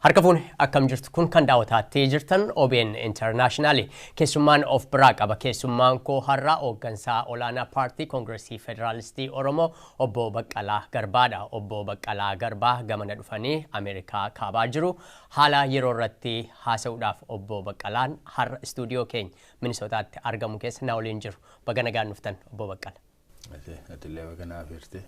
Harka fuune, akkam jirtu? Kun kan daawwataatti jirtan OBN International. Keessummaan of biraa qaba. Keessummaan koo har'a hooggansaa olaanaa Paartii Koongiresii Federaalistii Oromoo Obbo Baqqalaa Garbaadha. Obbo Baqqalaa Garbaa gamana dhufanii Ameerikaa kaabaa jiru. Haala yeroo irratti haasa'uudhaaf Obbo Baqqalaan har'a istuudiyoo keenya Minisootaatti argamu keessa na waliin jiru. Baga nagaan dhuftan, Obbo Baqqala. Atillee baga naaf hirte.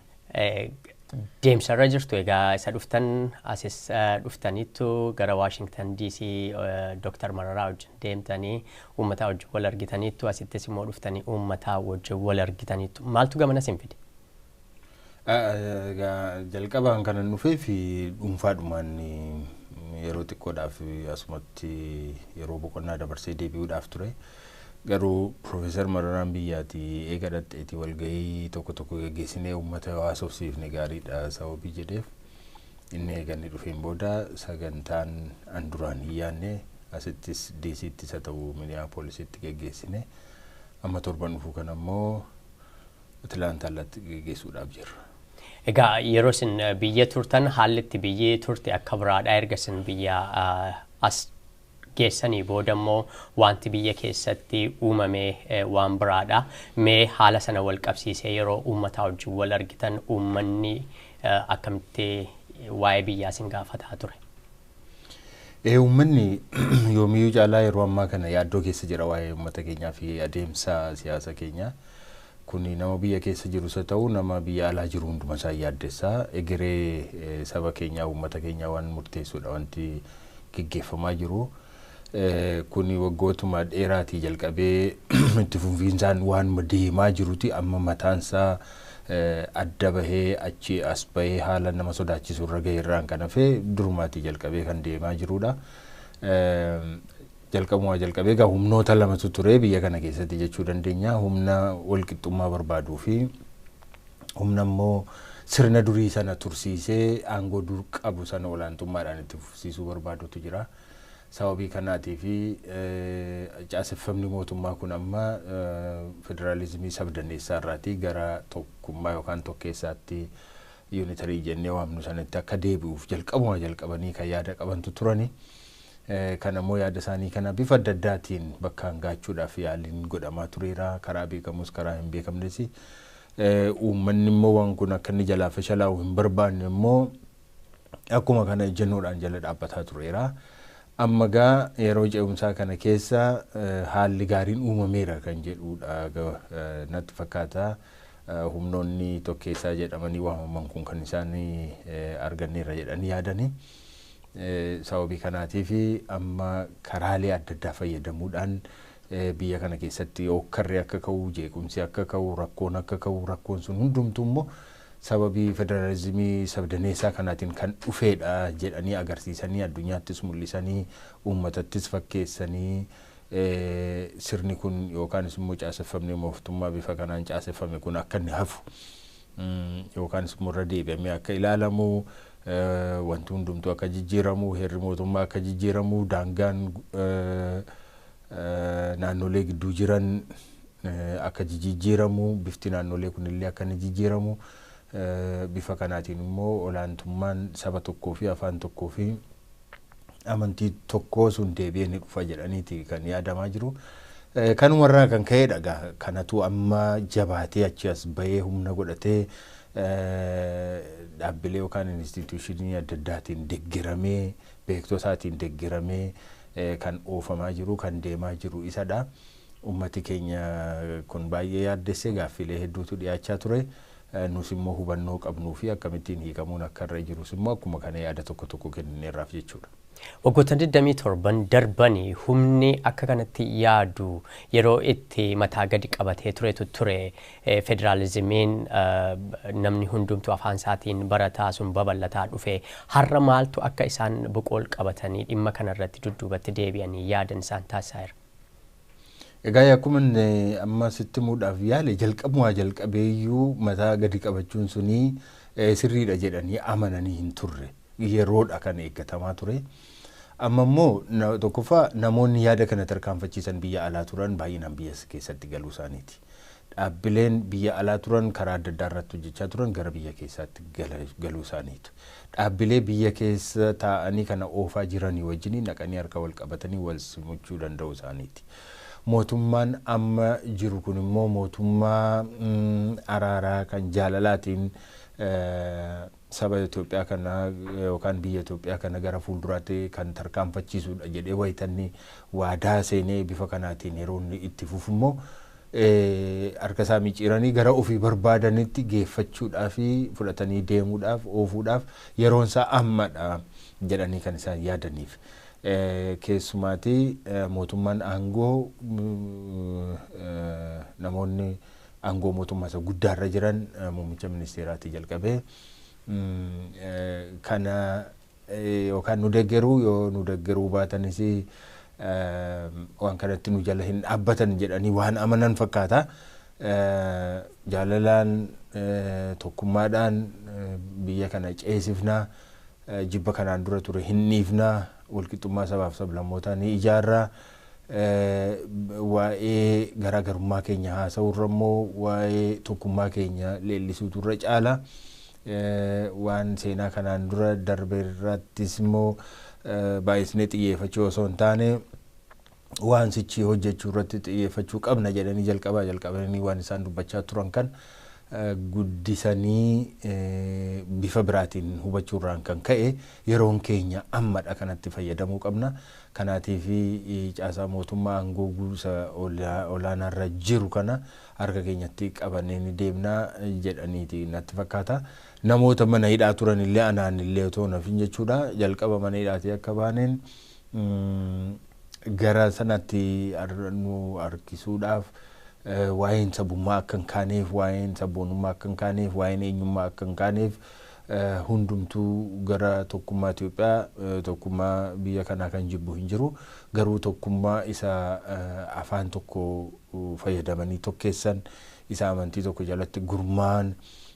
Deemsarra jirtu egaa isa dhuftan, asis dhuftaniittu gara Washington DC Dr. Mararaa wajjin deemtanii uummataa wajjin wal argitaniittu, asittis immoo dhuftanii uummataa wajjin wal argitaniittu. Maaltu gamana isin fide? Egaa jalqabaan kanan dhufee fi dhuunfaadhumaan yeroo xiqqoodhaaf asumatti yeroo boqonnaa dabarsee deebi'uudhaaf ture. Garuu Profeesar Mararaan biyyaatii eega dhaqxeetii walgahii tokko tokko geggeessinee uummata haasofsiifne gaariidha sababii jedheef, inni eega inni dhufeen booda sagantaan an duraan hin yaadne asittis DCttis haa ta'u Minneapolisitti geggeessine, amma torban dhufu kana immoo Atlaantaatti geggeessuudhaaf jirra. Egaa yeroo isin biyya turtan haalli itti biyyi turte akka biraadha. Erga isin biyya as geessanii booda immoo wanti biyya keessatti uumame waan biraadha. Mee haala sana wal qabsiisee yeroo uummataa wajjin wal argitan uummanni akkamitti waa'ee biyyaa isin gaafataa ture? Uummanni yoomiyyuu caalaa yeroo ammaa kana yaaddoo keessa jira waa'ee uummata keenyaa fi adeemsa siyaasa keenyaa. Kuni nama biyya keessa jirus haa ta'u nama biyya alaa jiru hunduma isaa yaaddessaa. Egeree saba keenyaa, uummata keenyaa waan murteessuudha wanti geggeeffamaa jiru. Kuni waggootuma dheeraatii jalqabee itti fufiinsaan waan deemaa jiruti amma mataansaa adda bahee achi as bahee haala nama sodaachisu irra gahe irraan kan hafe durumaatii jalqabee kan deemaa jirudha. Jalqabumaa jalqabee egaa humnoota lamatu ture biyya kana keessatti jechuu dandeenya. Humna walqixxummaa barbaaduu fi humna immoo sirna durii sana tursiisee aangoo dur qabu sana olaantummaadhaan itti fufsiisuu barbaadutu jira. Sababii kanaatii fi caaseffamni mootummaa kun amma federaalizimii sabdaneessaa irraatii gara tokkummaa yookaan tokkeessaatti, unitary jennee waamnu sanatti akka deebi'uuf jalqabumaa jalqabanii kan yaada qabantu turani. Kan ammoo yaada isaanii kana bifa adda addaatiin bakkaan gaachuudhaaf yaaliin godhamaa tureera. Karaa beekamus karaa hin beekamnes. Uummanni immoo waan kun akka inni jalaa fashalaa'u hin barbaanne immoo akkuma kana ejjennoodhaan jala dhaabbataa tureera. Amma gaa yeroo ce'umsaa kana keessa haalli gaariin uumameera kan jedhudha natti fakkaata. Humnoonni tokkeessaa jedhamanii waamaman kun kan isaan arganneerra jedhanii yaadani. Sababii kanaatiif amma karaalee adda addaa fayyadamuudhaan biyya kana keessatti hokkarri akka ka'u, jeequmsi akka ka'u, rakkoon akka ka'u, rakkoon sun hundumtuu immoo sababii federaalizimii sabdaneessaa kanaatiin kan dhufeedha jedhanii agarsiisanii, addunyaattis mul'isanii, uummatattis fakkeessanii, sirni kun yookaanis immoo caaseffamni mootummaa bifa kanaan caaseffame kun akka inni hafu yookaanis immoo irra deebi'amee akka ilaalamu, wanti hundumtuu akka jijjiiramu, heerri mootummaa akka jijjiiramu, daangaan naannolee gidduu jiran akka jijjiiramu, bifti naannolee kunillee akka inni jijjiiramu, bifa kanaatiin immoo olaantummaan saba tokkoo fi afaan tokkoo fi amantii tokkoo sun deebi'ee ni dhufa jedhaniiti kan yaadamaa jiru. Kanumarraa kan ka'edha egaa kanatu amma jabaatee achi as bahee humna godhatee dhaabbilee yookaan institution adda addaatiin deeggaramee, beektotaatiin deeggaramee kan oofamaa jiru, kan deemaa jiru isadha. Uummati keenya kun baay'ee yaaddessee gaaffiilee hedduutu dhiyaachaa ture. Nus immoo hubannoo qabnuu fi akkamittiin hiikamuun akka irra jirus immoo akkuma kana yaada tokko tokko kennineerraaf jechuudha. Waggoota 27 darbanii humni akka kanatti yaadu yeroo itti mataa gadi qabatee turetu ture. Federaalizimiin namni hundumtuu afaan isaatiin barataa sun babal'ataa dhufe. Har'a maaltu akka isaan boqool qabatanii dhimma kanarratti dudduubatti deebi'anii yaadan isaan taasisaa jira? Egaa akkuma amma sitti himuudhaaf yaale, jalqabumaa jalqabeeyyuu mataa gadi qabachuun sunii sirriidha jedhanii amananii hin turre. Yeroodha kan eeggatamaa ture. Amma immoo tokkoffaa namoonni yaada kana tarkaanfachiisan biyya alaa turan baay'inaan biyya keessatti galuu isaaniiti. Dhaabbileen biyya alaa turan karaa adda addaa irratti hojjechaa turan gara biyya keessaatti galuu isaaniitu. Dhaabbilee biyya keessa taa'anii kana oofaa jiranii wajjin naqanii harka wal qabatanii wal simachuu danda'uu isaaniiti. Mootummaan amma jiru kun immoo mootummaa araaraa kan jaalalaatiin saba Itoophiyaa kana yookaan biyya Itoophiyaa kana gara fuulduraatti kan tarkaanfachiisudha jedhee wayitanni waadaa seenee bifa kanaatiin yeroo inni itti fufu immoo harka isaa micciiranii gara ofii barbaadanitti geeffachuudhaa fi fudhatanii deemuudhaaf oofuudhaaf yeroon isaa ammadha jedhanii kan isaan yaadaniif. Keessumaatii mootummaan aangoo namoonni aangoo mootummaa isa guddaarra jiran muummicha ministeeraatii jalqabee kana yookaan nu deeggaruu yoo nu deeggaruu baatanis waan kanatti nu jala hin dhaabbatan jedhanii waan amanan fakkaata. Jaalalaan tokkummaadhaan biyya kana ceesifnaa, jibba kanaan dura ture hin dhiifnaa, walqixxummaa sabaaf sablammootaa ni ijaarraa. Waa'ee garaagarummaa keenya haasa'uurra immoo waa'ee tokkummaa keenya leellisuutu irra caala. Waan seenaa kanaan dura darbe irrattis immoo baay'isnee xiyyeeffachuu osoo hin taane waan sichii hojjechuu irratti xiyyeeffachuu qabna jedhanii jalqabaa jalqabanii waan isaan dubbachaa turan kan guddisanii bifa biraatiin hubachuurraan kan ka'e yeroon keenya ammadha kanatti fayyadamuu qabna. Kanaatiif caasaa mootummaa aangoo guusa olaanaarra jiru kana harka keenyatti qabannee ni deemna jedhaniiti natti fakkaata. Namoota mana hidhaa turan illee anaan illee otoo nafin jechuudha. Jalqaba mana hidhaatii akka baaneen gara sanatti nu harkisuudhaaf waa'een sabummaa akka hin kaaneef, waa'een sabboonummaa akka hin kaaneef, waa'een eenyummaa akka hin kaaneef hundumtuu gara tokkummaa Itoophiyaa, tokkummaa biyya kanaa kan jibbu hin jiru. Garuu tokkummaa isa afaan tokko fayyadamanii tokkeessan, isa amantii tokko jalatti gurmaa'an,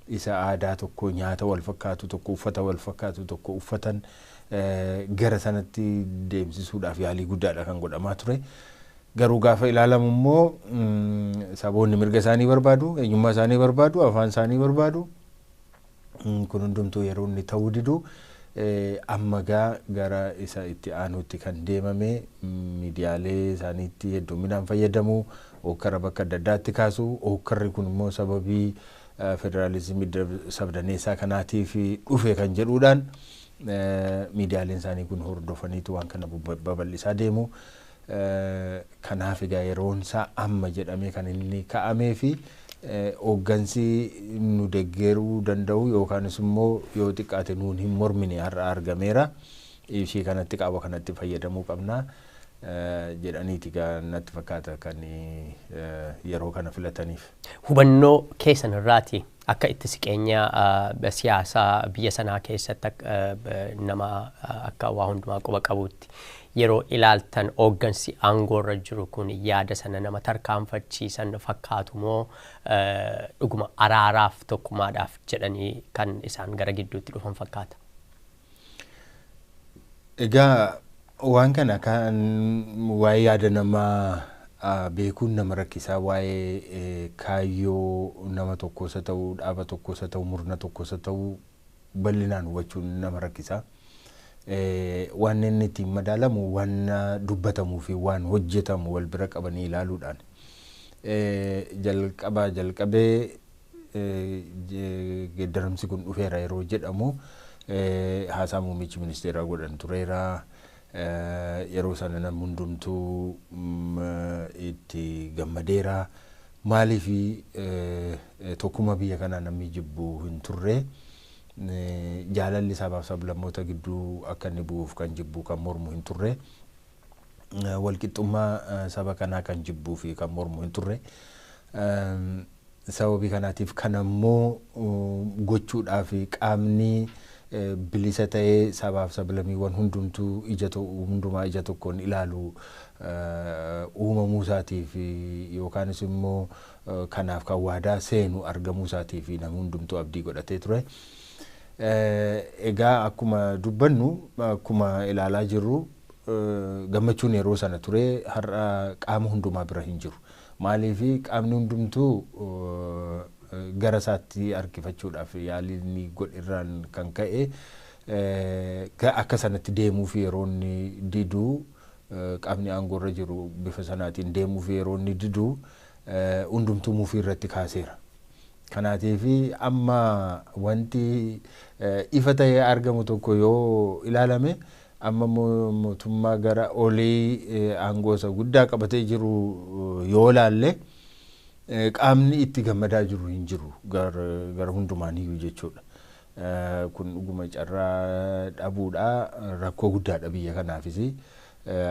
isa aadaa tokko nyaata wal fakkaatu tokko uffata wal fakkaatu tokko uffatan gara sanatti deemsisuudhaaf yaalii guddaadha kan godhamaa ture. Garuu gaafa ilaalamu immoo saboonni mirga isaanii barbaadu, eenyummaa isaanii barbaadu, afaan isaanii barbaadu. Kun hundumtuu yeroo inni ta'uu didu amma gaa gara isa itti aanutti kan deemame miidiyaalee isaaniitti hedduminaan fayyadamu, hokkara bakka adda addaatti kaasu. Hokkarri kun immoo sababii federaalizimii sabdaneessaa kanaatiif dhufe kan jedhuudhaan miidiyaaleen isaanii kun hordofaniitu waan kana babal'isaa deemu. Kanaaf egaa yeroon isaa amma jedhamee kan inni ka'amee fi hooggansi nu deeggaruu danda'u yookaanis immoo yoo xiqqaate nuun hin mormine har'a argameera. Ishii kanatti qaama kanatti fayyadamuu qabna jedhaniiti natti fakkaata kan yeroo kana filataniif. Hubannoo keessan irraati akka itti siqeenya siyaasaa biyya sanaa keessatti nama akka waa hundumaa quba qabutti yeroo ilaaltan hooggansi aangoorra jiru kun yaada sana nama tarkaanfachiisan fakkaatu moo dhuguma araaraaf tokkummaadhaaf jedhanii kan isaan gara gidduutti dhufan fakkaata? Egaa waan kana kan waa'ee yaada namaa beekuun nama rakkisaa, waa'ee kaayyoo nama tokkos haa ta'u, dhaaba tokkos haa ta'u, murna tokkos haa ta'u bal'inaan hubachuun nama rakkisaa. Waan inni ittiin madaalamu waan dubbatamuu fi waan hojjetamu wal bira qabanii ilaaluudhaan. Jalqabaa jalqabee geeddaramsi kun dhufeera yeroo jedhamu haasaa muummichi ministeeraa godhan tureera. Yeroo sana namni hundumtuu itti gammadeera. Maaliif tokkummaa biyya kanaa namni jibbu hin turre. Jaalalli sabaaf sablammoota gidduu akka inni bu'uuf kan jibbu kan mormu hin turre. Walqixxummaa saba kanaa kan jibbuu fi kan mormu hin turre. Sababii kanaatiif kan ammoo gochuudhaaf qaamni bilisa ta'ee sabaaf sablammiiwwan hundumtuu ija hundumaa ija tokkoon ilaalu uumamuu isaatiif yookaanis immoo kanaaf kan waadaa seenu argamuu isaatiif namni hundumtuu abdii godhatee ture. Egaa akkuma dubbannu akkuma ilaalaa jirru gammachuun yeroo sana ture har'a qaama hundumaa bira hin jiru. Maaliif qaamni hundumtuu gara isaatti harkifachuudhaaf yaalii inni godhe irraan kan ka'e akka sanatti deemuuf yeroo inni diduu, qaamni aangoorra jiru bifa sanaatiin deemuuf yeroo inni diduu, hundumtuu mufii irratti kaaseera. Kanaatiif amma wanti ifa ta'ee argamu tokko yoo ilaalame, amma mootummaa gara olii aangoo isa guddaa qabatee jiru yoo ilaalle, qaamni itti gammadaa jiru hin jiru gara hundumaaniyyuu jechuudha. Kun dhuguma carraa dhabuudha, rakkoo guddaadha biyya kanaafis.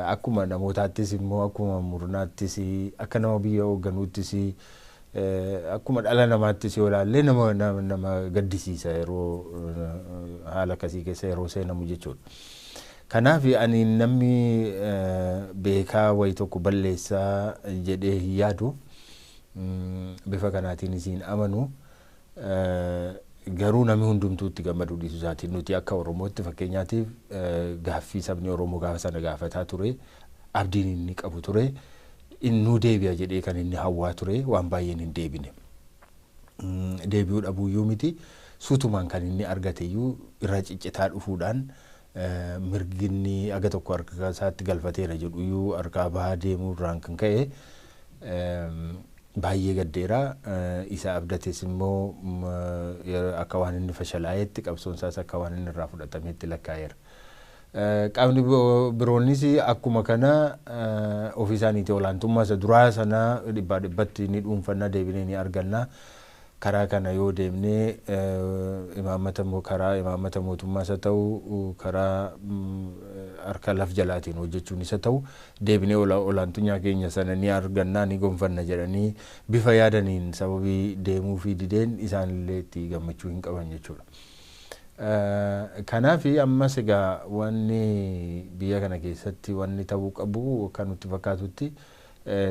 Akkuma namootaattis immoo, akkuma murnaattis, akka nama biyya hoogganuuttis, akkuma dhala namaattis yoo ilaalle nama gaddisiisa yeroo haala akkasii keessa yeroo seenamu jechuudha. Kanaaf ani namni beekaa wayi tokko balleessaa jedhee hin yaadu, bifa kanaatiin isiin amanu. Garuu namni hundumtuu itti gammaduu dhiisuu isaatiin, nuti akka Oromootti fakkeenyaatiif gaaffii sabni Oromoo gaafa sana gaafataa ture, abdiin inni qabu ture, innuu deebi'a jedhee kan inni hawwaa ture waan baay'een hin deebine. Deebi'uu dhabuuyyuu miti, suutumaan kan inni argate iyyuu irra ciccitaa dhufuudhaan, mirgi inni aga tokko harka isaatti galfateera jedhuyyuu harkaa bahaa deemuu irraan kan ka'e baay'ee gaddeera. Isa abdates immoo akka waan inni fashalaa'etti, qabsoon isaas akka waan inni irraa fudhatametti lakkaa'eera. Qaamni biroonis akkuma kana ofii isaaniitii olaantummaa isa duraa sana dhibbaa dhibbatti ni dhuunfanna, deebinee ni arganna. Karaa kana yoo deemnee imaammata, karaa imaammata mootummaa isa ta'u, karaa harka laf jalaatiin hojjechuun isa ta'u, deebinee olaantummaa keenya sana ni argannaa, ni gonfanna jedhanii bifa yaadaniin sababii deemuu fi dideen isaanillee itti gammachuu hin qaban jechuudha. Kanaaf ammas egaa wanni biyya kana keessatti wanni ta'uu qabu, akka nutti fakkaatutti,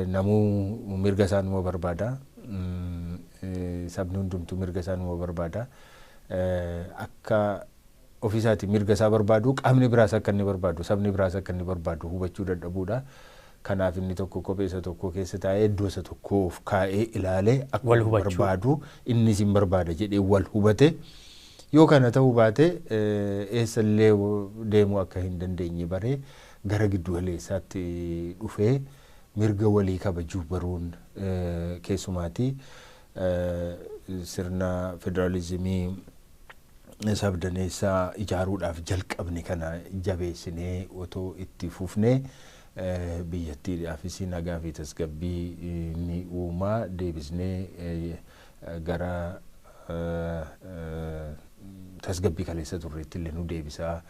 namuu mirga isaa numa barbaada. Sabni hundumtuu mirga isaa numa barbaada. Akka ofiisaatii mirga isaa barbaadu, qaamni biraas akka inni barbaadu, sabni biraas akka inni barbaadu hubachuu dadhabuudha. Kanaaf inni tokko kophee isa tokko keessa taa'ee, iddoo isa tokko of kaa'ee ilaalee, akka barbaadu innis hin barbaada jedhee wal hubate. Yoo kana ta'uu baate eessallee deemuu akka hin dandeenye baree, gara giddu galeessaatti dhufee mirga walii kabajuu baruun, keessumaati sirna federaalizimii sabdaneessaa ijaaruudhaaf jalqabne kana jabeessinee otoo itti fufnee, biyyattiidhaafis nagaa fi tasgabbii ni uumaa, deebisnee gara tasgabbii kaleessa turreetti illee nu deebisaa,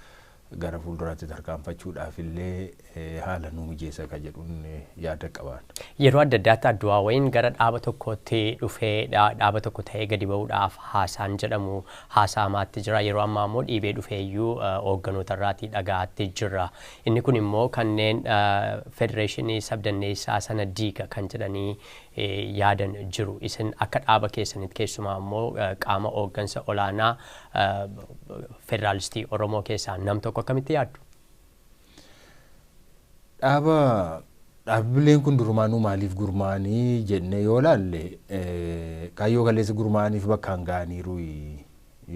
gara fuulduraatti tarkaanfachuudhaaf illee haala nu mijeessa ka jedhuun yaada qaban. Yeroo adda addaatti Adduwaawayiin gara dhaaba tokkotti dhufee dhaaba tokko ta'ee gadi ba'uudhaaf haasaan jedhamu haasa'amaatti jira. Yeroo ammaa immoo dhiibee dhufee iyyuu hoogganoota irraatii dhaga'aatti jira. Inni kun immoo kanneen federeeshinii sabdanneessaa sana diiga kan jedhanii yaadan jiru. Isin akka dhaaba keessanitti, keessumaa immoo qaama hooggansa olaanaa Federaalistii Oromoo keessaa nam tokko, akkamitti yaaddu? Dhaaba dhaabbileen kun durumaanuu maaliif gurmaa'anii jennee yoo laalle, kaayyoo kaleessa gurmaa'aniif bakkaan ga'aniiru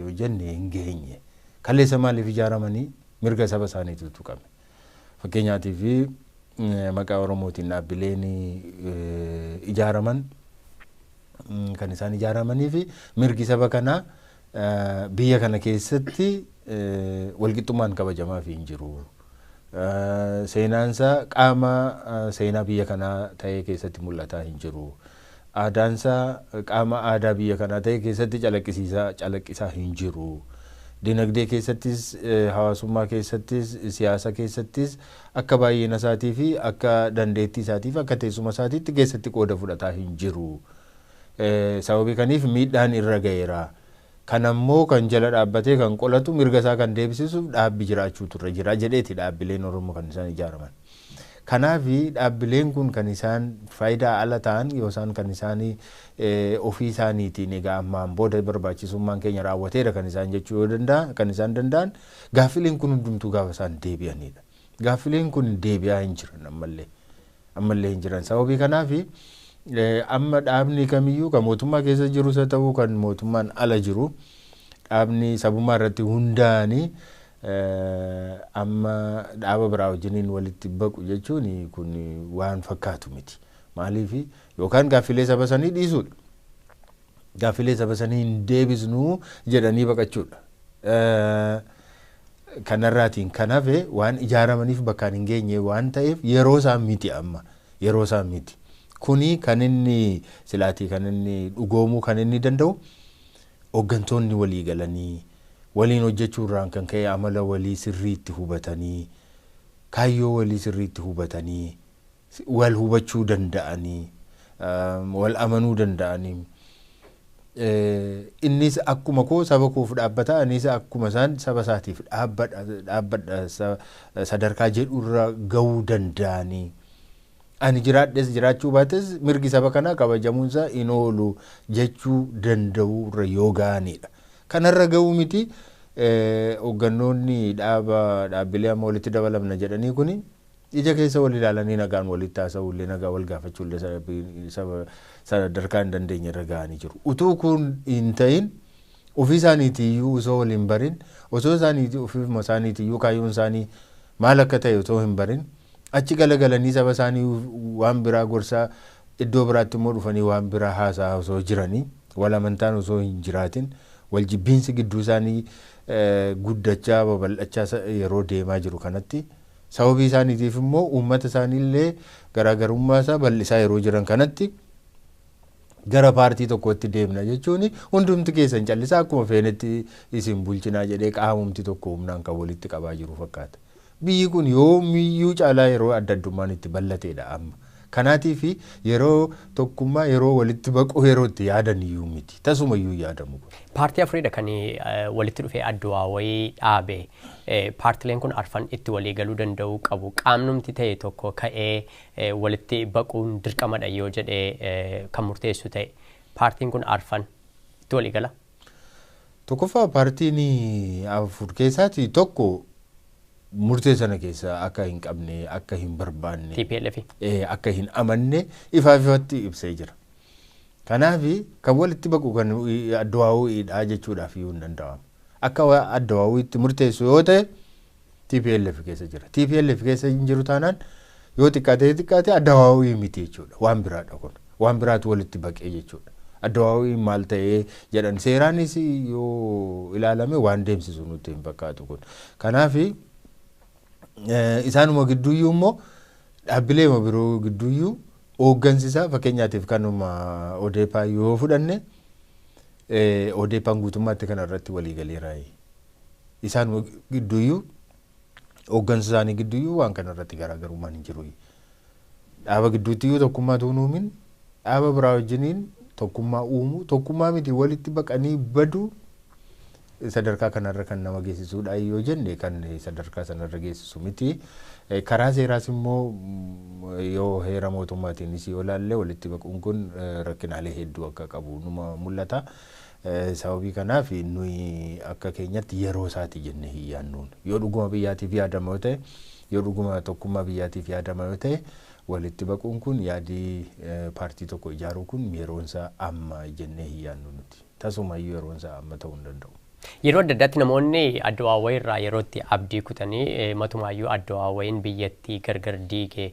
yoo jenne, hin geenye. Kaleessa maaliif ijaaramanii? Mirga saba isaaniitu tuqame. Fakkeenyaatiif maqaa Oromootiin dhaabbileen ijaaraman kan isaan ijaaramanii fi mirgi saba kanaa biyya kana keessatti walqixxummaan kabajamaa fi hin jiru. Seenaansaa qaama seenaa biyya kanaa ta'ee keessatti mul'ataa hin jiru. Aadaansaa qaama aadaa biyya kanaa ta'e keessatti calaqqisiisaa calaqqisaa hin jiru. Dinagdee keessattis, hawaasummaa keessattis, siyaasa keessattis akka baay'ina isaatii fi akka dandeettii isaatii fi akka teessuma isaatiitti keessatti qooda fudhataa hin jiru. Sababii kaniif miidhaan irra ga'eera. Kanammoo kan jala dhaabbatee kan qolatu, mirga isaa kan deebisisuuf dhaabbi jiraachuutu irra jira jedheeti dhaabbileen Oromoo kan isaan ijaaraman. Kanaaf dhaabbileen kun kan isaan faayidaa ala ta'an yoo isaan kan isaan ofii isaaniitiin egaa ammaan booda barbaachisummaan keenya raawwateera kan isaan jechuu yoo danda'an, kan isaan danda'an gaaffileen kun hundumtuu gaafa isaan deebi'anidha. Gaaffileen kun deebi'aa hin jiran ammallee. Ammallee hin jiran. Sababii kanaaf Amma dhaabni kamiyyuu kan mootummaa keessa jirus haa ta'u kan mootummaan ala jiru dhaabni sabummaa irratti hundaa'anii amma dhaaba biraa wajjiniin walitti baqu jechuun kun waan fakkaatu miti. Maaliif yookaan gaaffilee saba sanii dhiisuudha. Gaaffilee saba sanii hin deebisnuu jedhanii baqachuudha. Kanarraatiin kan hafe waan ijaaramaniif bakkaan hin geenye waan ta'eef yeroo isaan miti amma yeroo isaan miti. Kuni kan inni silaatii kan inni dhugoomuu kan inni danda'u hooggantoonni walii galanii waliin hojjechuurraan kan ka'e amala walii sirriitti hubatanii kaayyoo walii sirriitti hubatanii wal hubachuu danda'anii wal amanuu danda'anii innis akkuma koo saba koof dhaabbata anis akkuma isaan saba isaatiif dhaabbadha sadarkaa jedhurra gahuu danda'anii ani jiraadhes jiraachuu baates mirgi saba kanaa kabajamuunsaa hin oolu jechuu danda'urra yoo ga'anidha. Kanarra gahuu miti hooggannoonni dhaaba dhaabbilee amma walitti dabalamna jedhanii kuni ija keessa wal ilaalanii nagaan walitti haasa'uullee nagaa wal gaafachuullee sadarkaa hin dandeenye irra ga'anii jiru. Utuu kun hin ta'in ofii isaaniitiyyuu osoo wal hin barin osoo isaaniitii ofiifuma isaaniitiyyuu kaayyoon isaanii maal akka ta'e osoo hin barin achi galagalanii saba isaanii waan biraa gorsaa iddoo biraatti immoo dhufanii waan biraa haasaa osoo jiranii wal amantaan osoo hin jiraatin wal jibbiinsi gidduu isaanii guddachaa babal'achaa yeroo deemaa jiru kanatti sababii isaaniitiif immoo uummata isaaniillee garaagarummaa isaa bal'isaa yeroo jiran kanatti gara paartii tokkotti deemna jechuun hundumti keessan callisaa akkuma feenetti isin bulchinaa jedhee qaamumti tokko humnaan kan walitti qabaa jiru fakkaata. Biyyi kun yoomiyyuu caalaa yeroo adda addummaan itti bal'ateedha amma. Kanaatiif yeroo tokkummaa yeroo walitti baquu yeroo itti yaadan iyyuu miti. Tasuma iyyuu yaadamu. Paartii afuriidha kan walitti dhufee adduwaawayii dhaabe. Paartileen kun arfan itti walii galuu danda'uu qabu. Qaamnumti ta'e tokko ka'ee walitti baquun dirqamadha yoo jedhee kan murteessu ta'e. Paartiin kun arfan itti walii gala. Tokkoffaa paartiin afur keessaati tokko murtee sana keessa akka hin qabne akka hin barbaanne TPLF akka hin amanne ifaaf ifatti ibsee jira. Kanaaf kan walitti baqu kan adduwaawuudhaa jechuudhaaf iyyuu hin danda'amu. Akka adduwaawuutti murteessu yoo ta'e TPLF keessa jira. TPLF keessa hin jiru taanaan yoo xiqqaate xiqqaate adduwaawuu miti jechuudha. Waan biraadha kun. Waan biraatu walitti baqee jechuudha. Adduwaawuu maal ta'ee jedhan seeraanis yoo ilaalame waan deemsisu nutti hin fakkaatu kun. Kanaaf isaanuma gidduuyyuu immoo dhaabbilee biroo gidduuyyuu hooggansi isaa fakkeenyaatiif kanuma ODP yoo fudhanne ODP'n guutummaatti kana irratti walii galeera. Isaanuma gidduuyyuu hooggansi isaanii gidduuyyuu waan kana irratti garaagarummaan hin jiru. Dhaaba gidduutti tokkummaa tuun uumin dhaaba biraa wajjiniin tokkummaa uumuu tokkummaa miti walitti baqanii baduu sadarkaa kanarra kan nama geessisuudha yoo jenne kan sadarkaa sanarra geessisu miti. Karaa seeraas immoo yoo heera mootummaatiinis yoo ilaalle walitti baquun kun rakkinaalee hedduu akka qabu numa mul'ata. Sababii kanaaf nuyi akka keenyatti yeroo isaati jennee hin yaadnuun. Yoo dhuguma biyyaatiif yaadama yoo ta'e yoo dhuguma tokkummaa biyyaatiif yaadama yoo ta'e walitti baquun kun yaadii paartii tokko ijaaruu kun yeroonsaa amma jennee hin yaadnu nuti. Tasumayyuu yeroonsaa amma ta'uu hin danda'u. Yeroo adda addaatti namoonni adduwaawayii irraa yeroo itti abdii kutanii matumaayyuu adduwaawayiin biyyattii gargar diige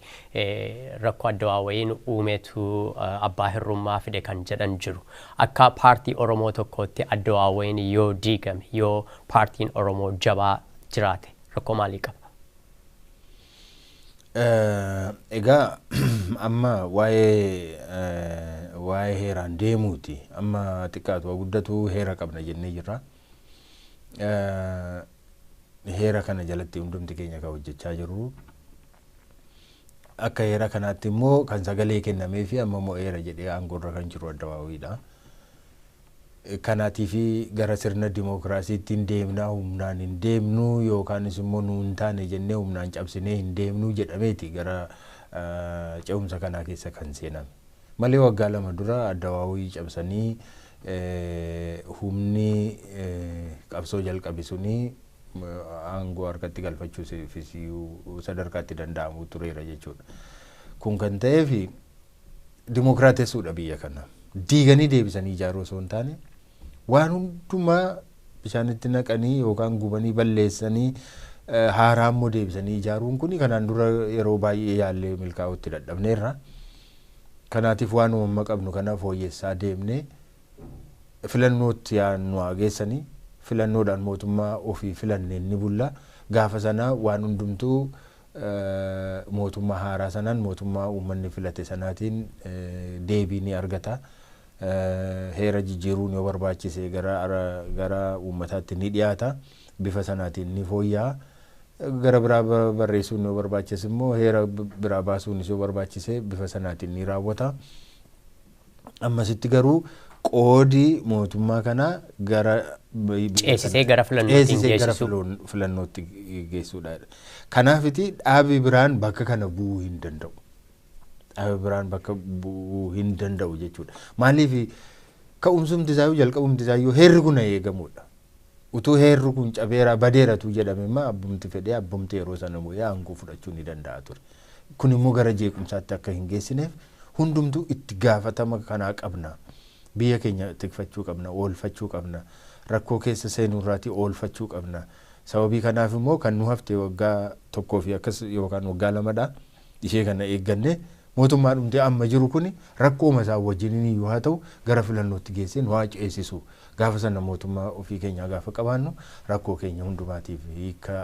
rakkoo adduwaawayiin uumetu abbaa hirrummaa fide kan jedhan jiru. Akka paartii Oromoo tokkootti adduwaawayiin yoo diigame yoo paartiin Oromoo jabaa jiraate rakkoo maalii qaba? Egaa amma waa'ee heeraan deemuuti. Amma xiqqaatu waa guddatu heera qabna jennee jirra. Heera kana jalatti hundumti keenya kan hojjechaa jirru. Akka heera kanaatti immoo kan sagalee kennamee fi amma immoo heera jedhee aangoorra kan jiru addawaawiidha. Kanaatiif gara sirna dimookiraasiitti hin deemnaa humnaan hin deemnu yookaanis immoo nu hin taane jennee humnaan cabsinee hin deemnu jedhameeti gara ce'umsa kanaa keessa kan seename. Malee waggaa lama dura addawaawii cabsanii humni qabsoo jalqabe suni aangoo harkatti galfachuufis sadarkaatti danda'amu tureera jechuudha. Kun kan ta'eef Dimookiraatessuudha biyya kana. Diiganii deebisanii ijaaruu osoo hin taane waan hundumaa bishaanitti naqanii yookaan gubanii balleessanii haaraa immoo deebisanii ijaaruun kun kanaan dura yeroo baay'ee yaallee milkaa'utti dadhabneerra. Kanaatiif waan uumama qabnu kana fooyyessaa deemnee filannootti nu haa geessanii, filannoodhaan mootummaa ofii filanneen ni bulla. Gaafa sana waan hundumtuu mootummaa haaraa sanaan, mootummaa uummanni filate sanaatiin deebii ni argata. Heera jijjiiruun yoo barbaachise gara uummataatti ni dhiyaata. Bifa sanaatiin ni fooyya'a. Gara biraa barreessuun yoo barbaachise immoo, heera biraa baasuunis yoo barbaachise, bifa sanaatiin ni raawwata. Ammasitti garuu qoodi mootummaa kanaa gara ceesisee gara filannootti gara filannootti geessuudha. Kanaafiti dhaabi biraan bakka kana bu'uu hin danda'u. Dhaabi biraan bakka bu'uu hin danda'u jechuudha. Maaliif? Ka'umsumti isaayyuu, jalqabumti isaayyuu heerri kun eegamudha. Utuu heerri kun cabeera, badeeratu jedhame immoo, abbumti fedhee, abbumti yeroo sana bu'ee aangoo fudhachuu ni danda'a ture. Kun immoo gara jeequmsaatti akka hin geessineef hundumtuu itti gaafatama kanaa qabna. Biyya keenya tikfachuu qabna, oolfachuu qabna. Rakkoo keessa seenurraatii oolfachuu qabna. Sababii kanaaf immoo kan nu hafte waggaa 1 fi akkas yookaan waggaa 2dha. Ishee kana eegganne mootummaa dhumtee amma jiru kuni rakkooma isaa wajjiniin iyyuu haa ta'u gara filannootti geessee nu haa ceesisu. Gaafa sana mootummaa ofii keenyaa gaafa qabaannu rakkoo keenya hundumaatiif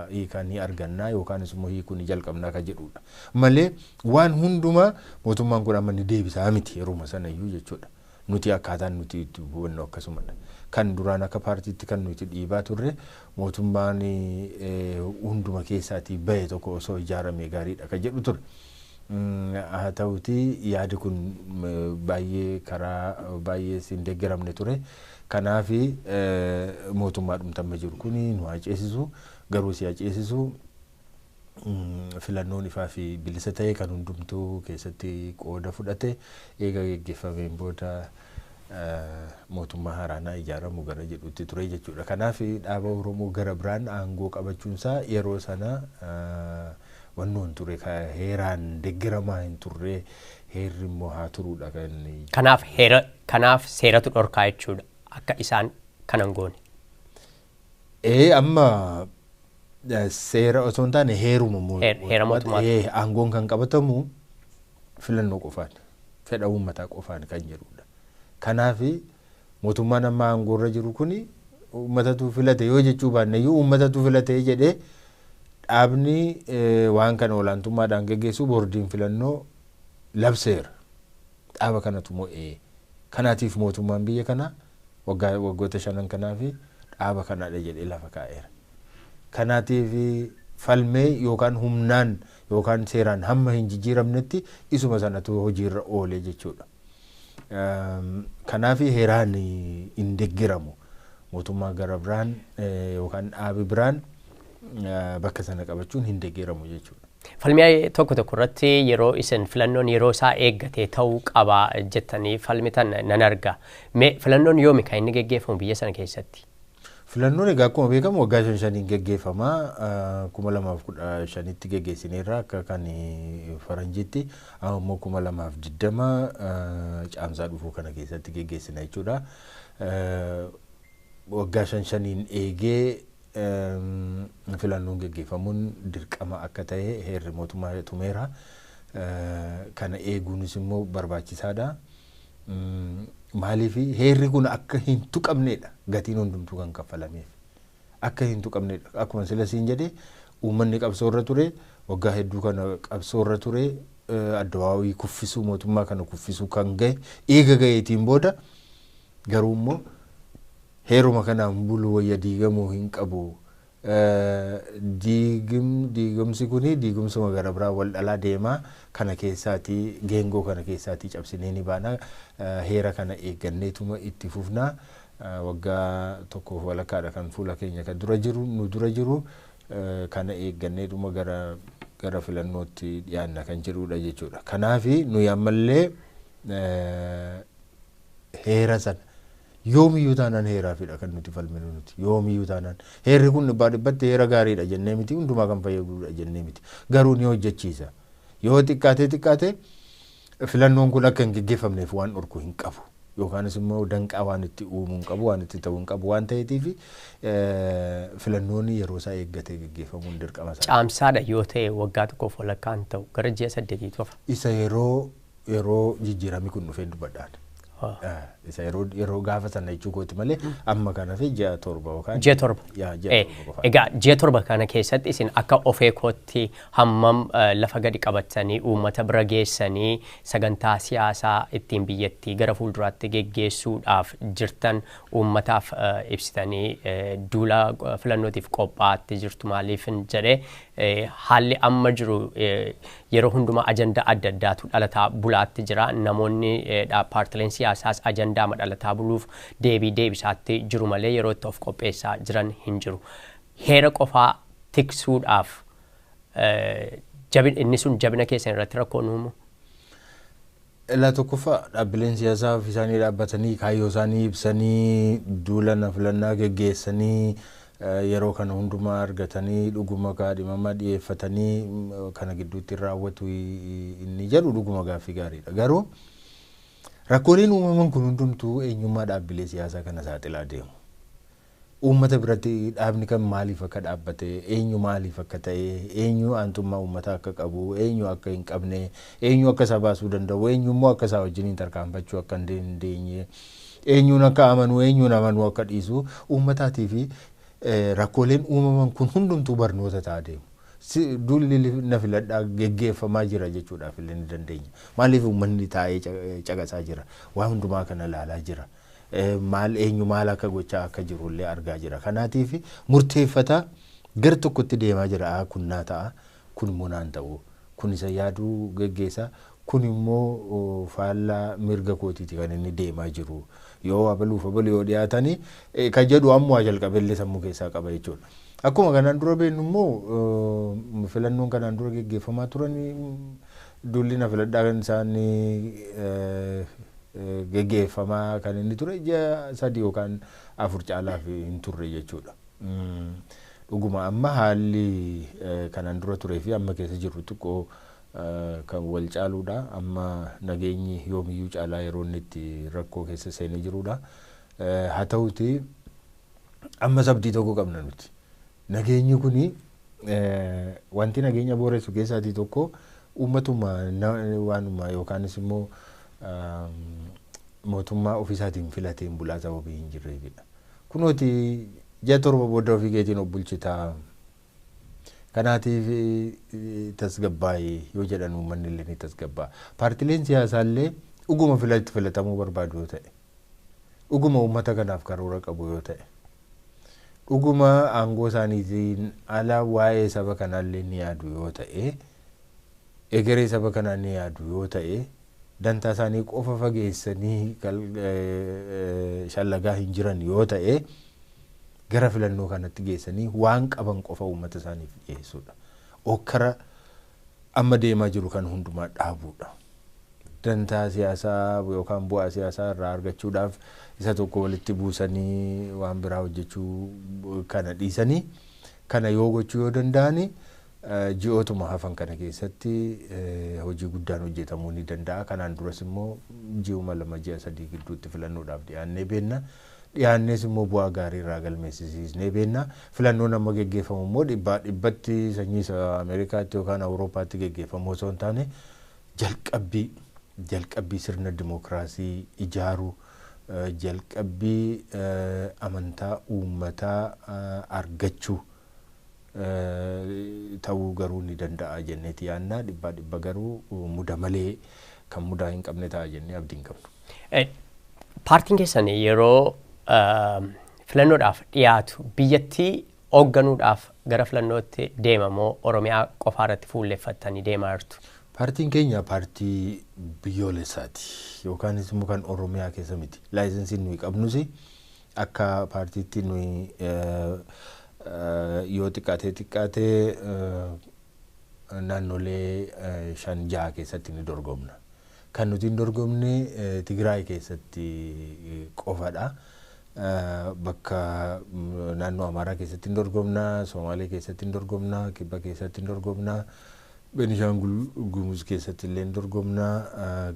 hiika ni argannaa yookaanis immoo hiikuu ni jalqabnaa kan jedhudha. Malee waan hundumaa mootummaan kun amma ni deebisaa miti yeruma sana iyyuu jechuudha. Nuti akkaataan nuti itti hubannu akkasumadha. Kan duraan akka paartiitti kan nuti dhiibaa turre mootummaan hunduma keessaatii bahe tokko osoo ijaarame gaariidha kan jedhu ture. Haa ta'uti, yaadi kun baay'ee karaa baay'ee hin deeggaramne ture. Kanaaf mootummaa dhumtamma jiru kun nu haa ceesisu, garuu si haa ceesisu filannoon ifaa fi bilisa ta'e kan hundumtuu keessatti qooda fudhate eega geggeeffameen booda mootummaa haaraanaa ijaaramu gara jedhutti ture jechuudha. Kanaaf dhaaba Oromoo gara biraan aangoo qabachuunsaa yeroo sana wannoon ture heeraan deeggaramaa hin turre, heerri immoo haa turuudha kan. Kanaaf heera, kanaaf seeratu dhorkaa jechuudha akka isaan kanan goone. Ee, amma seera osoo hin taane heeruma. Heera mootummaa. Aangoon kan qabatamu filannoo qofaan, fedha uummataa qofaan kan jedhudha. Kanaaf mootummaan amma aangoorra jiru kuni uummatatu filate yoo jechuu baanne iyyuu, uummatatu filate jedhee dhaabni waan kana olaantummaadhaan geggeessu, boordiin filannoo labseera. Dhaaba kanatu mo'ee. Kanaatiif mootummaan biyya kanaa waggaa waggoota 5 kanaa fi dhaaba kanaadha jedhee lafa kaa'eera. Kanaatiif falmee yookaan humnaan yookaan seeraan hamma hin jijjiiramnetti isuma sanatu hojiirra oole jechuudha. Kanaaf heeraan hin deeggaramu. Mootummaa gara biraan yookaan dhaabi biraan bakka sana qabachuun hin deeggaramu jechuudha. Falmii tokko tokko irratti yeroo isin filannoon yeroo isaa eeggate ta'uu qaba jettanii falmitan nan arga. Mee filannoon yoomi kan inni geggeeffamu biyya sana keessatti? Filannoon egaa akkuma beekamu waggaa shan shaniin geggeeffama. 2015tti geggeessineerra akka kan faranjiitti. Amma immoo 2020 caamsaa dhufuu kana keessatti geggeessina jechuudha. Waggaa shan shaniin eegee filannoon geggeeffamuun dirqama akka ta'e heerri mootummaa tumeera. Kana eeguunis immoo barbaachisaadha. Maaliif? Heerri kun akka hin tuqamnedha gatiin hundumtuu kan kaffalameef. Akka hin tuqamnedha. Akkuma sila siin jedhe, uummanni qabsoorra ture, waggaa hedduu kana qabsoorra ture, addawaawii kuffisuu, mootummaa kana kuffisuu kan gahe eega gaheetiin booda garuu immoo heeruma kanaan bulu wayya, diigamuu hin qabu. Diigumsi kuni diigumsuma gara biraa wal dhalaa deemaa, kana keessaatii geengoo kana keessaatii cabsinee ni baana, heera kana eegganneetuma itti fufnaa, waggaa tokkoof walakkaadha kan fuula keenya kan dura jiru, nu dura jiru kana eegganneetuma gara filannootti dhiyaanna kan jedhudha jechuudha. Kanaafi nuyi ammallee heera sana yoomiyyuu taanaan heeraafidha kan nuti falminu. Nuti yoomiyyuu taanaan heerri kun dhibbaa dhibbatti heera gaariidha jennee miti, hundumaa kan fayyadudha jennee miti, garuu ni hojjechiisa. Yoo xiqqaatee xiqqaate Filannoon kun akka hin geggeeffamneef waan dhorku hin qabu. Yookaanis immoo danqaa waan itti uumuu hin qabu, waan itti ta'uu hin qabu waan ta'eetiif filannoon yeroo isaa eeggatee geggeeffamuun dirqama isaa. Caamsaadha yoo ta'e waggaa tokkoof walakkaan ta'u gara ji'a 8 qofa. Isa yeroo jijjiiramni kun dhufee dubbadhaan. Isa yeroo gaafa sana jechuu kooti malee amma kana fi ji'a 7 yookaan. Ji'a 7. Yaa, ji'a 7 qofa. Egaa ji'a 7 kana keessatti isin akka ofee kootti hammam lafa gadi qabatanii uummata bira geessanii sagantaa siyaasaa ittiin biyyattii gara fuulduraatti geggeessuudhaaf jirtan uummataaf ibsitanii duula filannootiif qophaa'aatti jirtu? Maaliif jedhee, haalli amma jiru yeroo hundumaa ajandaa adda addaatu dhalataa bulaatti jira. Namoonni paartileen siyaasaas ajandaa dhalataa buluuf deebii deebisaatti jiru malee yeroo itti of qopheessaa jiran hin jiru. Heera qofaa tiksuudhaaf inni sun jabina keessan irratti rakkoo uumu? Ilaa, tokkoffaa dhaabbileen siyaasaa ofii isaanii dhaabbatanii kaayyoo isaanii ibsanii duula na filannaa geggeessanii yeroo kana hundumaa argatanii dhuguma kaadhimama dhiyeeffatanii kana gidduutti raawwatu inni jedhu dhuguma gaaffii gaariidha. Garuu rakkooleen uumaman kun hundumtuu eenyummaa dhaabbilee siyaasaa kana saaxilaa deemu. Uummata biratti dhaabni kan maaliif akka dhaabbate, eenyu maaliif akka ta'e, eenyu aantummaa uummataa akka qabu, eenyu akka hin qabne, eenyu akka isa baasuu danda'u, eenyu immoo akka isaa wajjiniin tarkaanfachuu akka hin dandeenye, eenyuun akka amanu, eenyuun amanuu akka dhiisu uummataatii fi rakkooleen uumaman kun hundumtuu barnoota ta'aa deemu. Duulli na filadhaa geggeeffamaa jira jechuudhaaf illee ni dandeenya. Maaliif, uummanni taa'ee caqasaa jira. Waa hundumaa kana ilaalaa jira. Maal, eenyu maal akka gochaa akka jiru illee argaa jira. Kanaatiif murteeffataa gara tokkotti deemaa jira. Kun naa ta'a, kun immoo naan ta'u, kun isa yaaduu geggeessa, kun immoo faallaa mirga kootiiti kan inni deemaa jiru. Yoo abaluuf abalu yoo dhiyaatanii kan jedhu ammoo jalqabeellee sammuu keessaa qaba jechuudha. Akkuma kanaan dura beeknu immoo filannoon kanaan dura geggeeffamaa turan duulli na filadhaa kan isaan geggeeffamaa kan inni ture ji'a 3 yookaan 4 caalaaf hin turre jechuudha. Dhuguma amma haalli kanaan dura turee fi amma keessa jirru xiqqoo kan wal caaluudha. Amma nageenyi yoomiyyuu caalaa yeroo inni itti rakkoo keessa seenee jirudha. Haa ta'uti amma abdii tokko qabna nuti. Nageenyi kuni wanti nageenya booressu keessaatii tokko uummatuma waanuma yookaanis immoo mootummaa ofiisaatiin filateen bulaa sababii hin jirreefidha. Kunooti ji'a 7 booda ofii keetiin of bulchitaa. Kanaatiif tasgabbaa'ee yoo jedhan uummanni illee ni tasgabbaa'a. Paartileen siyaasaa illee dhuguma filatamuu barbaadu yoo ta'e, dhuguma uummata kanaaf karoora qabu yoo ta'e, dhuguma aangoo isaaniitiin ala waa'ee saba kanaallee ni yaadu yoo ta'e, egeree saba kanaa ni yaadu yoo ta'e, dantaa isaanii qofa fageessanii shallagaa hin jiran yoo ta'e, gara filannoo kanatti geessanii waan qaban qofa uummata isaaniif dhiyeessuudha. Okkara amma deemaa jiru kan hundumaa dhaabuudha. Dantaa siyaasaa yookaan bu'aa siyaasaa irraa argachuudhaaf isa tokko walitti buusanii waan biraa hojjechuu kana dhiisanii kana yoo gochuu yoo danda'ani ji'ootuma hafan kana keessatti hojii guddaan hojjetamuu ni danda'a. Kanaan duras immoo ji'uma 2 ji'a 3 gidduutti filannoodhaaf dhiyaannee beenna. Dhiyaannees immoo bu'aa gaarii irraa galmeessisiisnee beenna. Filannoon amma geggeeffamu immoo dhibbaa dhibbatti sanyii isa Ameerikaatti yookaan Awuroopaatti geggeeffamu osoo hin taane jalqabbii sirna dimookiraasii ijaaruu, jalqabbii amantaa uummataa argachuu ta'uu garuu ni danda'a jenneeti yaanna. Dhibbaa dhibba garuu muda malee kan mudaa hin qabne ta'a jennee abdii hin qabnu. Paartiin keessan yeroo filannoodhaaf dhiyaatu biyyattii hoogganuudhaaf gara filannootti deemamoo Oromiyaa qofaa irratti fuulleeffattanii deemaa jirtu? Paartiin keenya paartii biyyoolessaati yookaanis immoo kan Oromiyaa keessa miti. Laayisensiin nuyi qabnus akka paartiitti nuyi yoo xiqqaatee xiqqaatee naannolee 5 6 keessatti ni dorgomna. Kan nuti hin dorgomne Tigraay keessatti qofadha. Bakka naannoo Amaaraa keessatti hin dorgomna, Somaalee keessatti hin dorgomna, Kibba keessatti hin dorgomna. Beenishaangul Gumuz keessatti illee hin dorgomna,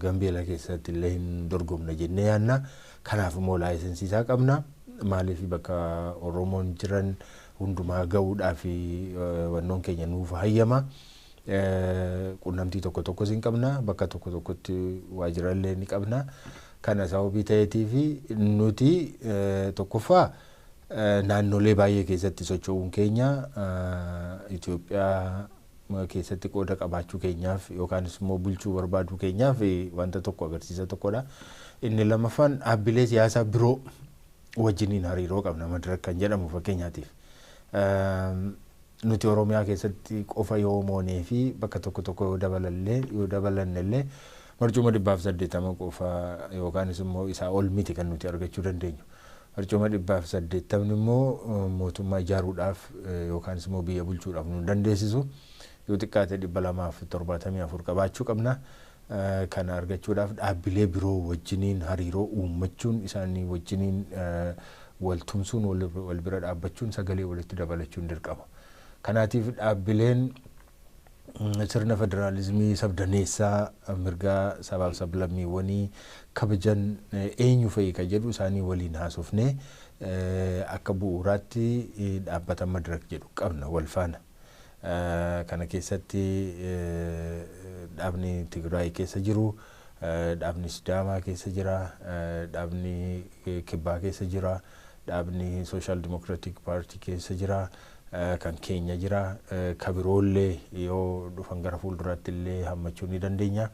Gambeela keessatti illee hin dorgomna jennee yaadna. Kanaaf immoo laayisensii isaa qabna. Maaliif bakka Oromoon jiran hundumaa gahuudhaaf wannoon keenya nuuf hayyama. Qunnamtii tokko tokkos hin qabna. Bakka tokko tokkotti waajjira illee ni qabna. Kana sababii ta'eetiif nuti tokkoffaa naannolee baay'ee keessatti socho'uun keenya Itoophiyaa keessatti qooda qabaachuu keenyaaf yookaanis immoo bulchuu barbaaduu keenyaaf wanta tokko agarsiisa tokkodha. Inni lammaffaan dhaabbilee siyaasaa biroo wajjiniin hariiroo qabna, Madirak kan jedhamu fakkeenyaatiif. Nuti Oromiyaa keessatti qofa yoo moonee fi bakka tokko tokko yoo dabalallee yoo dabalanne illee barcuma 180 qofa yookaanis immoo isaa ol miti kan nuti argachuu dandeenyu. Barcuma 180 immoo mootummaa ijaaruudhaaf yookaanis immoo biyya bulchuudhaaf nu dandeessisu. Yoo xiqqaate 274 qabaachuu qabna. Kana argachuudhaaf dhaabbilee biroo wajjiniin hariiroo uummachuun, isaanii wajjiniin wal tumsuun, wal bira dhaabbachuun, sagalee walitti dabalachuun dirqama. Kanaatiif dhaabbileen sirna federaalizimii sabdaneessaa mirgaa sabaaf sablammiiwwanii kabajan eenyu fa'i kan jedhu isaanii waliin haasofnee akka bu'uuraatti dhaabbata Madirak jedhu qabna wal faana. Kana keessatti dhaabni Tigraay keessa jiru, dhaabni Sidaamaa keessa jira, dhaabni Kibbaa keessa jira, dhaabni Social Democratic Party keessa jira, kan keenya jira, kabiroollee yoo dhufan gara fuulduraatti illee hammachuu ni dandeenya.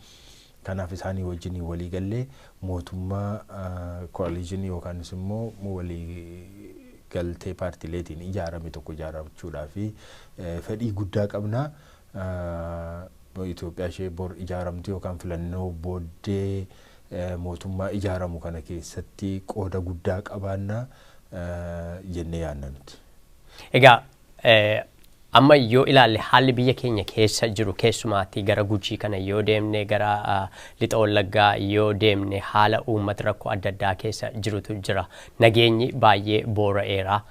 Kanaaf isaanii wajjin walii gallee mootummaa coalition yookaanis immoo walii galtee paartileetiin ijaarame tokko ijaarrachuudhaaf fedhii guddaa qabna. Itoophiyaa ishee bor ijaaramtu yookaan filannoo booddee mootummaa ijaaramu kana keessatti qooda guddaa qabaanna jennee yaadna nuti. Egaa amma yoo ilaalle haalli biyya keenya keessa jiru, keessumaatti gara Gujii kana yoo deemne, gara Lixa Wallaggaa yoo deemne, haala uummata rakkoo adda addaa keessa jirutu jira. Nageenyi baay'ee boora'eera.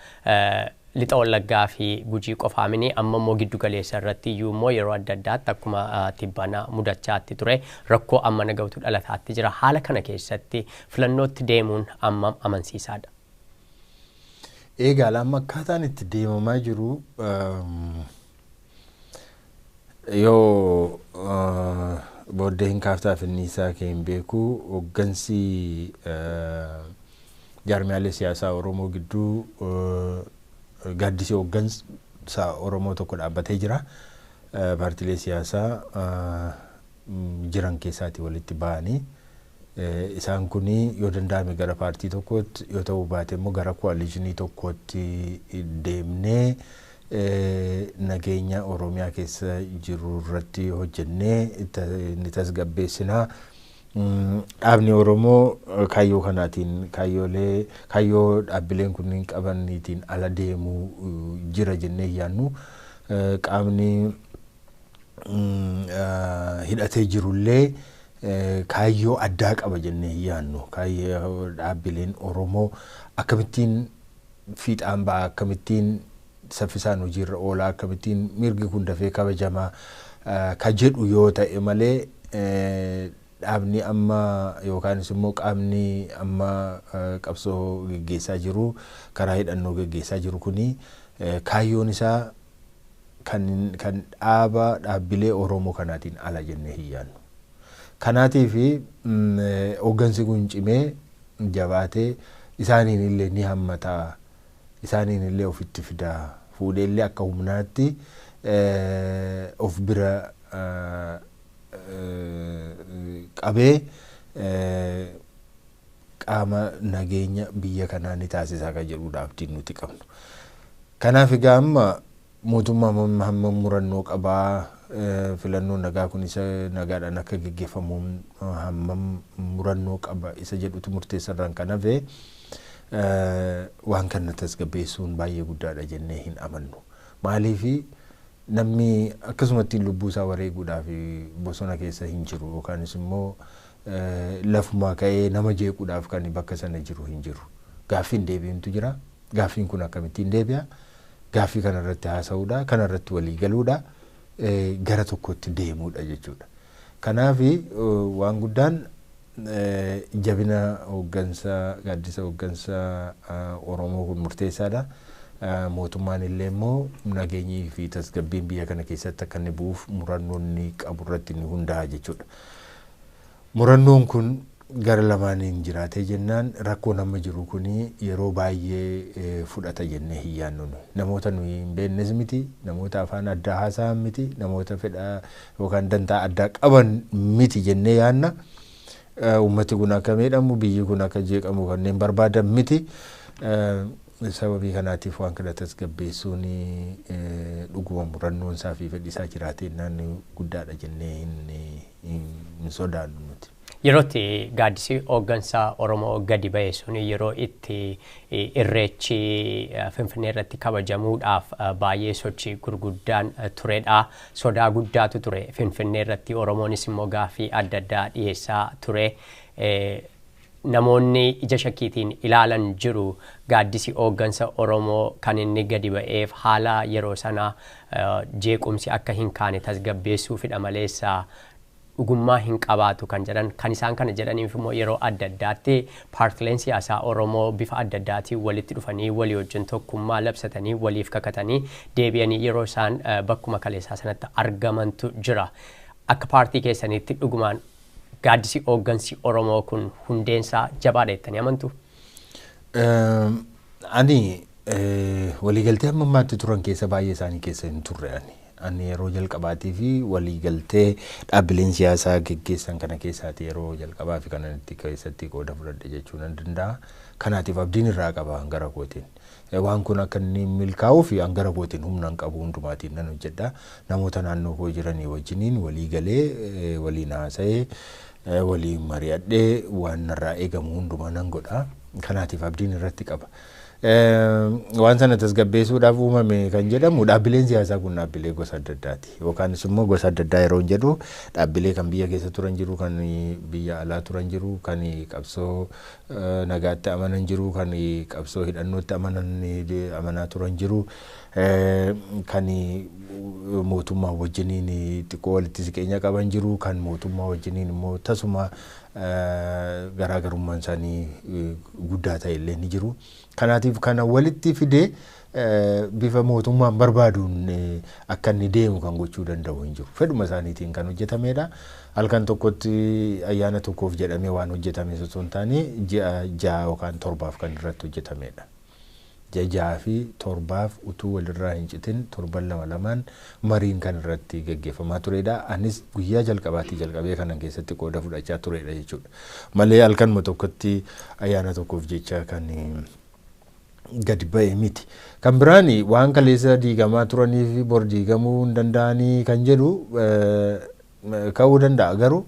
Lixa Wallaggaa fi Gujii qofaamini, amma immoo giddu galeessa irratti iyyuu immoo yeroo adda addaatti akkuma tibbana mudachaatti ture rakkoo amma nagautu dhalataatti jira. Haala kana keessatti filannootti deemuun amma amansiisaadha? Egaa amma akkaataan itti deemamaa jiru yoo booddee hin kaaftaaf inni isaa kee hin beeku, hooggansi jaarmiyaalee siyaasaa Oromoo gidduu gaaddisii hooggansa Oromoo tokko dhaabbatee jira. Paartiilee siyaasaa jiran keessaati walitti ba'anii isaan kun yoo danda'ame gara paartii tokkootti, yoo ta'uu baate immoo gara coalitionii tokkootti deemnee nageenya Oromiyaa keessa jiru irratti hojjennee ni tasgabbeessinaa. Dhaabni Oromoo kaayyoo kanaatiin kaayyoolee kaayyoo dhaabbileen kunniin qabaniitiin ala deemuu jira jennee yaannu. Qaamni hidhatee jirullee kaayyoo addaa qaba jennee yaannu. Kaayyoo dhaabbileen Oromoo akkamittiin fiixaan ba'a, akkamittiin saffisaan hojiirra oolaa, akkamittiin mirgi kun dafee kabajamaa ka jedhu yoo ta'e malee dhaabni amma yookaanis immoo qaamni amma qabsoo geggeessaa jiru, karaa hidhannoo geggeessaa jiru kuni kaayyoon isaa kan dhaaba dhaabbilee Oromoo kanaatiin ala jennee hin yaadnu. Kanaatiif hooggansi kun cimee jabaatee isaaniin illee ni hammataa, isaaniin illee ofitti fidaa, fuudhee illee akka humnaatti of bira qabee qaama nageenya biyya kanaa ni taasisaa kan jedhudha abdiin nuti qabnu. Kanaaf egaa amma mootummaa hamma murannoo qabaa, filannoon nagaa kun isa nagaadhaan akka geggeeffamu hammam murannoo qaba isa jedhutu murteessarraan kan hafe waan kana tasgabbeessuun baay'ee guddaadha jennee hin amannu. Maaliif namni akkasumatti lubbuu isaa wareeguudhaaf bosona keessa hin jiru yookaanis immoo lafumaa ka'ee nama jeequudhaaf kan bakka sana jiru hin jiru. Gaaffiin deebiintu jira. Gaaffiin kun akkamittiin deebi'a? Gaaffii kanarratti haasa'uudha. Kanarratti walii galuudha. gara tokkotti deemuudha jechuudha. Kanaaf waan guddaan jabina hooggansa gaaddisa hooggansa Oromoo kun murteessaadha. Mootummaan illee immoo nageenyii fi tasgabbiin biyya kana keessatti akka inni bu'uuf murannoon inni qabu irratti ni hundaa'a jechuudha. Murannoon kun gara lamaaniin jiraatee jennaan rakkoon amma jiru kun yeroo baay'ee fudhata jennee hin yaadnu. Namoota nuyi hin beeknes miti, namoota afaan addaa haasa'an miti, namoota fedha yookaan dantaa addaa qaban miti jennee yaadna. Uummati kun akka miidhamu, biyyi kun akka jeeqamu kanneen barbaadan miti. Sababii kanaatiif waan kana tasgabbeessuun dhuguma murannoon isaa fi fedhi isaa jiraatee naannoo guddaadha jennee hin sodaannu nuti. Yeroo itti gaaddisi hooggansa Oromoo gadi ba'e sun yeroo itti irreechi Finfinnee irratti kabajamuudhaaf baay'ee sochii gurguddaan turedha. Sodaa guddaatu ture Finfinnee irratti. Oromoonis immoo gaaffii adda addaa dhiyeessaa ture. Namoonni ija shakkiitiin ilaalan jiru gaaddisi hooggansa Oromoo kan inni gadi ba'eef haala yeroo sana jeequmsi akka hin kaane tasgabbeessuufidha maleessa dhugummaa hin qabaatu kan jedhan. Kan isaan kana jedhaniif immoo yeroo adda addaatti paartileen siyaasaa Oromoo bifa adda addaatiin walitti dhufanii walii wajjin tokkummaa labsatanii waliif kakatanii deebi'anii yeroo isaan bakkuma kaleessaa sanatti argamantu jira. Akka paartii keessaniitti dhugumaan gaaddisi hooggansi Oromoo kun hundeensaa jabaadha jettanii amantu? Ani waliigaltee amma ammaatti turan keessa baay'ee isaanii keessa hin turre ani. Ani yeroo jalqabaatii fi waliigaltee dhaabbileen siyaasaa geggeessan kana keessaati yeroo jalqabaa fi kanan itti keessatti qooda fudhadhe jechuu nan danda'a. Kanaatiif abdiin irraa qaba gara kootiin. Waan kun akka inni milkaa'uu fi gara kootiin humna hin qabu hundumaatiin nan hojjedha. Namoota naannoo koo jiranii wajjiniin walii galee, waliin haasa'ee, waliin mari'adhee waan narraa eegamu hundumaa nan godha. Kanaatiif abdiin irratti qaba. Waan sana tasgabbeessuudhaaf uumame kan jedhamu dhaabbileen siyaasaa kun dhaabbilee gosa adda addaati. Yookaanis immoo gosa adda addaa yeroo jedhu dhaabbilee kan biyya keessa turan jiru, kan biyya alaa turan jiru, kan qabsoo nagaatti amanan jiru, kan qabsoo hidhannootti amanan amanaa turan jiru, kan mootummaa wajjiniin xiqqoo walitti siqeenya qaban jiru, kan mootummaa wajjiniin immoo tasuma garaagarummaan isaanii guddaa ta'e illee ni jiru. Kanaatiif kana walitti fidee bifa mootummaan barbaaduun akka inni deemu kan gochuu danda'u hin jiru. Fedhuma isaaniitiin kan hojjetamedha. Halkan tokkotti ayyaana tokkoof jedhamee waan hojjetame osoo hin taane ji'a 6 yookaan 7 kan irratti hojjetamedha. Ji'a 6 fi 7 utuu walirraa hin citin torban 2 2 mariin kan irratti geggeeffamaa turedha. Anis guyyaa jalqabaatii jalqabee kanan keessatti qooda fudhachaa turedha jechuudha. Malee halkanuma tokkotti ayyaana tokkoof jecha kan gadi ba'e miti. Kan biraan waan kaleessa diigamaa turanii fi bor diigamuu hin danda'anii kan jedhu ka'uu danda'a. Garuu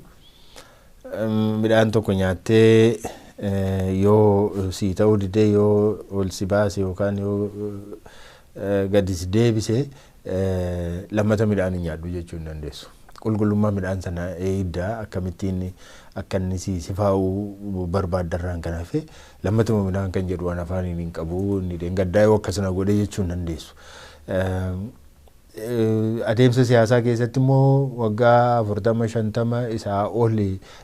midhaan tokko nyaattee yoo sii ta'uu didee yoo ol si baase yookaan yoo gadi si deebise lammata midhaan hin nyaadhu jechuu hin dandeessu. Qulqullummaa midhaan sana eegdaa akkamittiin akka inni si sifaa'uu barbaaddarraan kan hafe lammatuma midhaan kan jedhu waan afaaniin hin qabu inni dheengaddaa yoo akkasana godhe jechuu hin dandeessu. Adeemsa siyaasaa keessatti immoo waggaa 40 50 isaa ol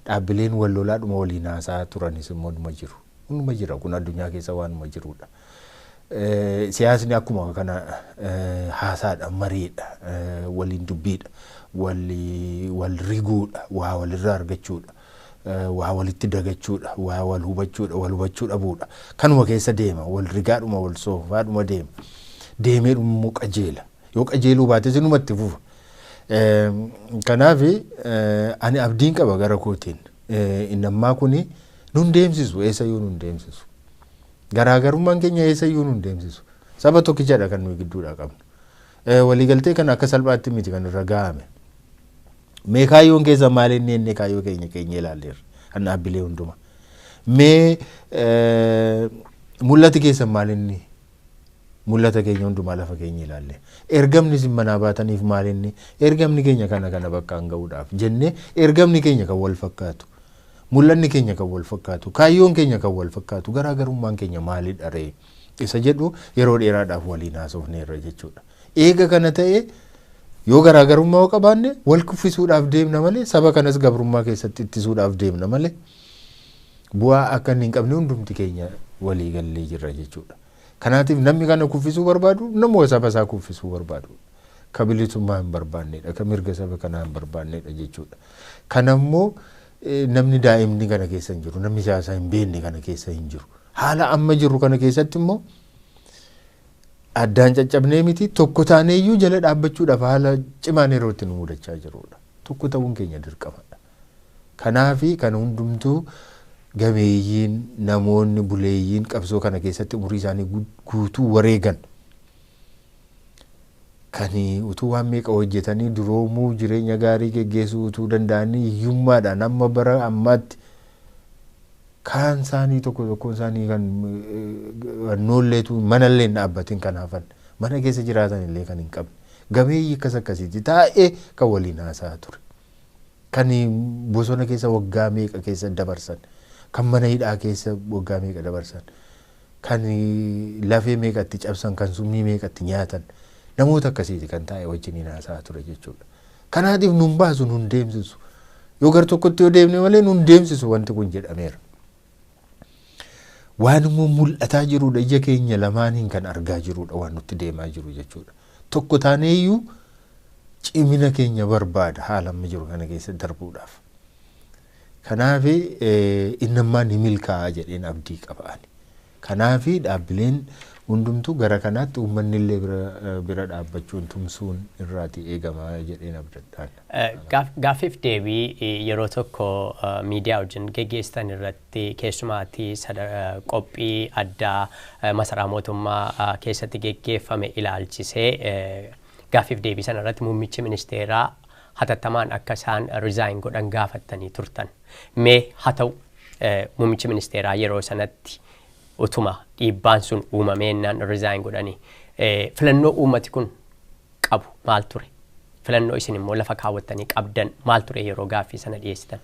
dhaabbileen wal lolaadhuma waliin haasaa turanis immoo numa jiru. Numa jira kun addunyaa keessa waanuma jirudha. Siyaasni akkuma kana haasaadha, mariidha, waliin dubbiidha, wal riguudha, waa walirraa argachuudha, waa walitti dagachuudha, waa wal hubachuudha, wal hubachuu dhabuudha. Kanuma keessa deema, wal rigaadhuma, wal soofaadhuma deema. Deemeedhuma immoo qajeela. Yoo qajeeluu baate sinumatti fufa. Kanaaf ani abdiin qaba gara kootiin. Inni ammaa kuni nun deemsisu, eessayyuu nun deemsisu. Garaagarummaan keenya eessayyuu nun deemsisu. Saba tokkichadha kan nuyi gidduudhaa qabnu. Waliigaltee kana akka salphaatti miti kan irra gahame. Mee kaayyoon keessa maal inni inni kaayyoo keenya keenya ilaalleerra. Kan dhaabbilee hundumaa. Mee mul'ati keessa maal inni mul'ata keenya hundumaa lafa keenya ilaalle. Ergamni isin manaa baataniif maal inni ergamni keenya kana kana bakka hin ga'uudhaaf jennee ergamni keenya kan wal fakkaatu. Mul'anni keenya kan wal fakkaatu, kaayyoon keenya kan wal fakkaatu, garaagarummaan keenya maalidha ree? Isa jedhu yeroo dheeraadhaaf waliin haasofneerra jechuudha. Eega kana ta'e Yoo garaagarummaa yoo qabaanne wal kuffisuudhaaf deemna malee, saba kanas gabrummaa keessatti ittisuudhaaf deemna malee, bu'aa akka inni hin qabne hundumti keenya walii gallee jirra jechuudha. Kanaatiif namni kana kuffisuu barbaadu nama saba isaa kuffisuu barbaadu. Ka bilisummaa hin barbaannedha, ka mirga saba kanaa hin barbaannedha jechuudha. Kanammoo namni daa'imni kana keessa hin jiru, namni siyaasaa hin beekne kana keessa hin jiru. Haala amma jirru kana keessatti immoo addaan caccabnee miti, tokko taaneeyyuu jala dhaabbachuudhaaf haala cimaan yeroo itti nu mudachaa jirudha. Tokko ta'uun keenya dirqamadha. Kanaafi kan hundumtuu gameeyyiin, namoonni buleeyyiin qabsoo kana keessatti umurii isaanii guutuu wareegan, kan utuu waan meeqa hojjetanii duroomuu, jireenya gaarii geggeessuu utuu danda'anii, hiyyummaadhaan amma bara ammaatti kaan isaanii tokko tokkoon isaanii kan noolleetu manallee hin dhaabbatin kan hafan, mana keessa jiraatan illee kan hin qabne, gameeyyii akkas akkasiiti taa'ee kan waliin haasa'aa ture. Kan bosona keessa waggaa meeqa keessa dabarsan, kan mana hidhaa keessa waggaa meeqa dabarsan, kan lafee meeqatti cabsan, kan summii meeqatti nyaatan, namoota akkasiiti kan taa'e wajjiniin haasa'aa ture jechuudha. Kanaatiif nun baasu, nun deemsisu. Yoo gar tokkotti yoo deemne malee nun deemsisu wanti kun jedhameera. Waan immoo mul'ataa jirudha, ija keenya lamaaniin kan argaa jirudha waan nutti deemaa jiru jechuudha. Tokko taaneeyyuu cimina keenya barbaada haala amma jiru kana keessa darbuudhaaf. Kanaaf inni ammaa ni milkaa'a jedheen abdii qaba ani. Kanaaf dhaabbileen hundumtuu gara kanaatti uummanni illee bira dhaabbachuun tumsuun irraati eegama jedheen abdadhaan. Gaaffiif deebii yeroo tokko miidiyaa wajjin geggeessitan irratti, keessumaatii qophii addaa masaraa mootummaa keessatti geggeeffame ilaalchisee, gaaffiif deebii sana irratti muummichi ministeeraa hatattamaan akka isaan resign godhan gaafattanii turtan. Mee haa ta'u, muummichi ministeeraa yeroo sanatti utuma dhiibbaan sun uumameennaan resign godhanii, filannoo uummati kun qabu maal ture? Filannoo isin immoo lafa kaawwattanii qabdan maal ture yeroo gaaffii sana dhiyeessitan?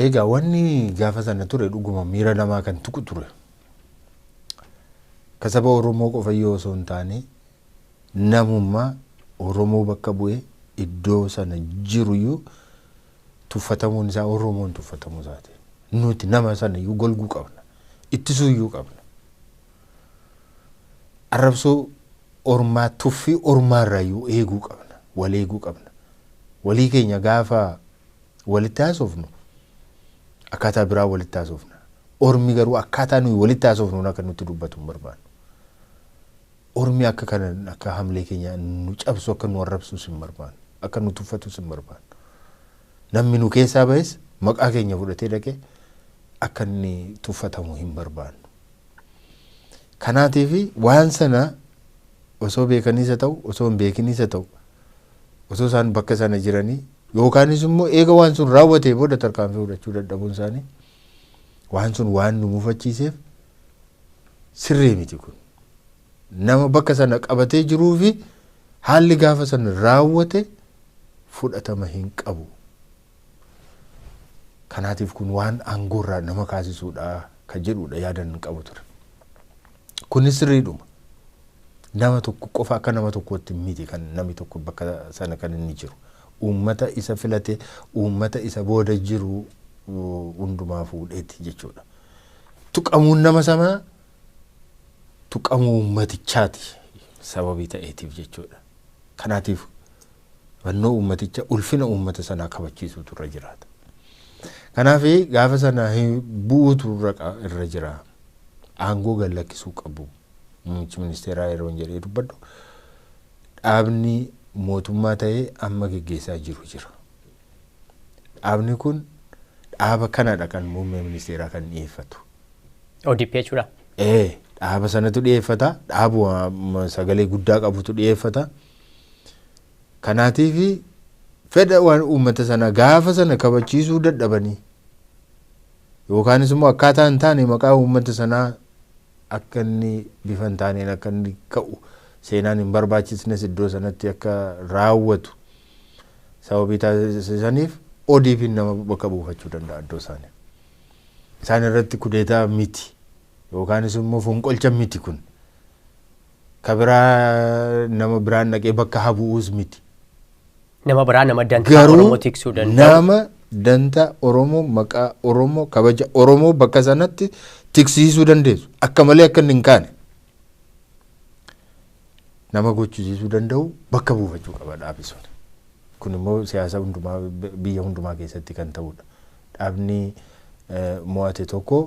Egaa wanni gaafa sana ture dhuguma miira namaa kan tuqu ture. Ka saba Oromoo qofa yoo osoo hin taane, namummaa Oromoo bakka bu'ee iddoo sana jiruyyuu tuffatamuun isaa Oromoon tuffatamuu isaati. Nuti nama sana iyyuu golguu qabna. Ittisuu iyyuu qabna. Arrabsoo ormaa, tuffii ormaarraa iyyuu eeguu qabna. Wal eeguu qabna. Walii keenya gaafa walitti haasofnu akkaataa biraa walitti haasofna. Ormi garuu akkaataa nuyi walitti haasofnuun akka nutti dubbatu hin barbaannu. Ormi akka kana akka hamlee keenya nu cabsu, akka nu arrabsus hin barbaannu. Akka nu tuffatus hin barbaannu. Namni nu keessaa bahes maqaa keenya fudhatee dhaqee akka inni tuffatamu hin barbaannu. Kanaatiif waan sana osoo beekaniis haa ta'u, osoo hin beekiniis haa ta'u, osoo isaan bakka sana jiranii yookaanis immoo eega waan sun raawwatee booda tarkaanfii fudhachuu dadhabuun isaanii waan sun waan nu mufachiiseef sirrii miti kun. Nama bakka sana qabatee jiruu fi haalli gaafa sana raawwate fudhatama hin qabu. Kanaatiif kun waan aangoorraa nama kaasisuudha kan jedhudha yaadan qabu ture. Kunis sirriidhuma. Nama tokko qofa akka nama tokkootti miti kan namni tokko bakka sana kan inni jiru. Uummata isa filate, uummata isa booda jiru hundumaa fuudheeti jechuudha. Tuqamuun nama sanaa tuqamuu uummatichaati sababii ta'eetiif jechuudha. Kanaatiif fannoo uummaticha, ulfina uummata sanaa kabachiisuutu irra jiraata. Kanaaf gaafa sana bu'uutu irra jira. Aangoo gad lakkisuu qabu. Muummichi ministeeraa yeroo jedhee dubbadhu, dhaabni mootummaa ta'ee amma geggeessaa jiru jira. Dhaabni kun dhaaba kanadha kan muummee ministeeraa kan dhiyeeffatu. ODP jechuudha. Ee, dhaaba sanatu dhiyeeffata. Dhaabuma sagalee guddaa qabutu dhiyeeffata. Kanaatiif fedha waan uummata sana gaafa sana kabachiisuu dadhabanii yookaanis immoo akkaataa hin taane maqaa uummata sanaa akka inni bifa hin taaneen akka inni ka'u, seenaan hin barbaachisnes iddoo sanatti akka raawwatu sababii taasisaniif, ODP'n nama bakka buufachuu danda'a iddoo isaanii. Isaan irratti kudeetaa miti yookaanis immoo fonqolcha miti kun. Ka biraa nama biraan dhaqee bakka habu'uus miti. Nama biraa, nama dantaa Oromoo tiksuu danda'u. Nama dantaa Oromoo, maqaa Oromoo, kabaja Oromoo bakka sanatti tiksiisuu dandeessu, akka malee akka inni hin kaane nama gochisiisuu danda'u bakka buufachuu qaba dhaabi sun. Kun immoo siyaasa hundumaa, biyya hundumaa keessatti kan ta'udha. Dhaabni mo'ate tokko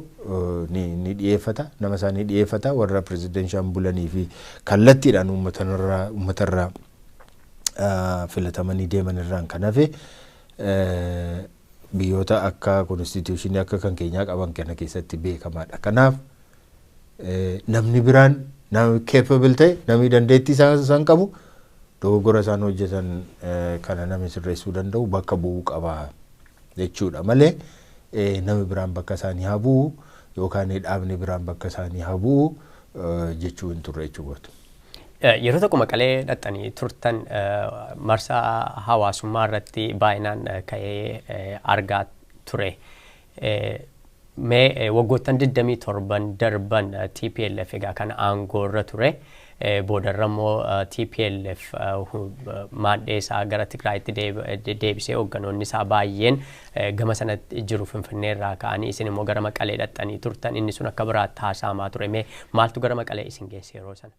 ni dhiyeeffata, nama isaa ni dhiyeeffata, warra pirezidentshaan bulanii fi kallattiidhaan uummatarraa filatamanii deeman irraan kan hafe biyyoota akka konstituushinii akka kan keenyaa qaban kana keessatti beekamaadha. Kanaaf namni biraan, namni capable ta'e, namni dandeettii isaan qabu, dogoggora isaan hojjetan kana namni sirreessuu danda'u bakka bu'uu qaba jechuudha malee namni biraan bakka isaanii haa bu'u yookaan dhaabni biraan bakka isaanii haa bu'u jechuu hin turre jechuudha. Yeroo tokko Maqalee dhaqxanii turtan, marsaa hawaasummaa irratti baay'inaan ka'ee argaa ture. Mee waggoottan 27 darban TPLF egaa kan aangoo irra ture. Boodarra immoo TPLF maadhee isaa gara Tigraayitti deebisee, hoogganoonni isaa baay'een gama sanatti jiru Finfinnee irraa ka'anii, isin immoo gara Maqalee dhaqxanii turtan, inni sun akka biraatti haasa'amaa ture. Mee maaltu gara Maqalee isin geesse yeroo sana?